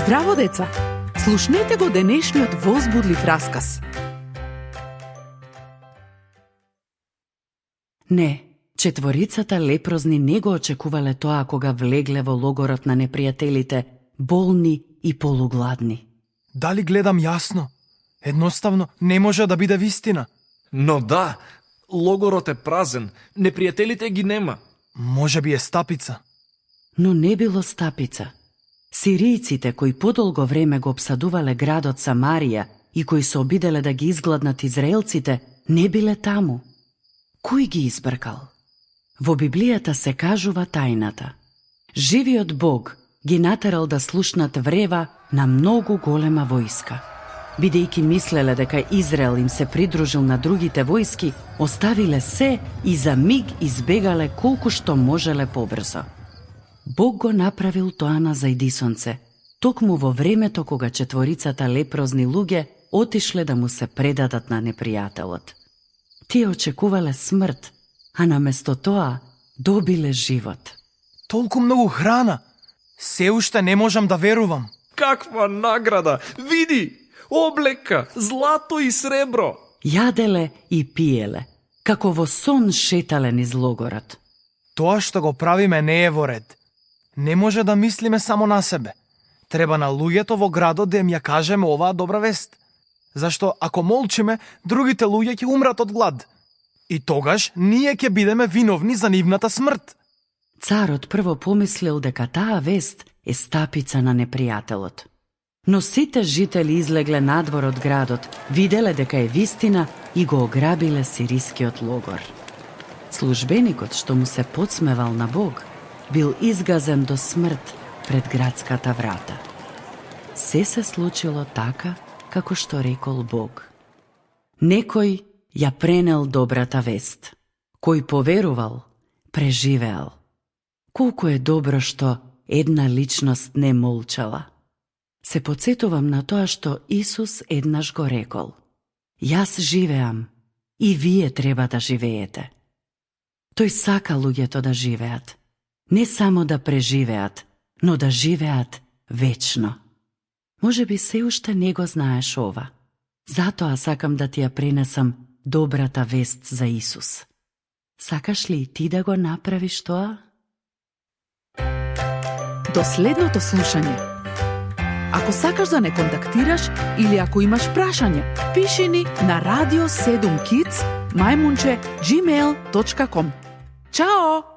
Здраво, деца! Слушнете го денешниот возбудлив расказ. Не, четворицата лепрозни не го очекувале тоа кога влегле во логорот на непријателите, болни и полугладни. Дали гледам јасно? Едноставно не може да биде вистина. Но да, логорот е празен, непријателите ги нема. Може би е Стапица. Но не било Стапица. Сиријците кои подолго време го обсадувале градот Самарија и кои се обиделе да ги изгладнат израелците, не биле таму. Кој ги избркал? Во Библијата се кажува тајната. Живиот Бог ги натерал да слушнат врева на многу голема војска. Бидејќи мислеле дека Израел им се придружил на другите војски, оставиле се и за миг избегале колку што можеле побрзо. Бог го направил тоа на зајдисонце, токму во времето кога четворицата лепрозни луѓе отишле да му се предадат на непријателот. Тие очекувале смрт, а наместо тоа добиле живот. Толку многу храна. Се уште не можам да верувам. Каква награда! Види! Облека, злато и сребро! Јаделе и пиеле, како во сон шетале низ логорот. Тоа што го правиме не е во ред. Не може да мислиме само на себе. Треба на луѓето во градот да им ја кажеме оваа добра вест. Зашто ако молчиме, другите луѓе ќе умрат од глад. И тогаш ние ќе бидеме виновни за нивната смрт. Царот прво помислил дека таа вест е стапица на непријателот. Но сите жители излегле надвор од градот, виделе дека е вистина и го ограбиле сирискиот логор. Службеникот што му се подсмевал на Бог, бил изгазен до смрт пред градската врата. Се случило така како што рекол Бог. Некој ја пренел добрата вест. Кој поверувал, преживеал. Колку е добро што една личност не молчала. Се потсетувам на тоа што Исус еднаш го рекол. Јас живеам и вие треба да живеете. Тој сака луѓето да живеат. Не само да преживеат, но да живеат вечно. Може би се уште не го знаеш ова. Затоа сакам да ти ја пренесам добрата вест за Исус. Сакаш ли и ти да го направиш тоа? До следното слушање. Ако сакаш да не контактираш или ако имаш прашање, пиши ни на radio7kids@gmail.com. Чао!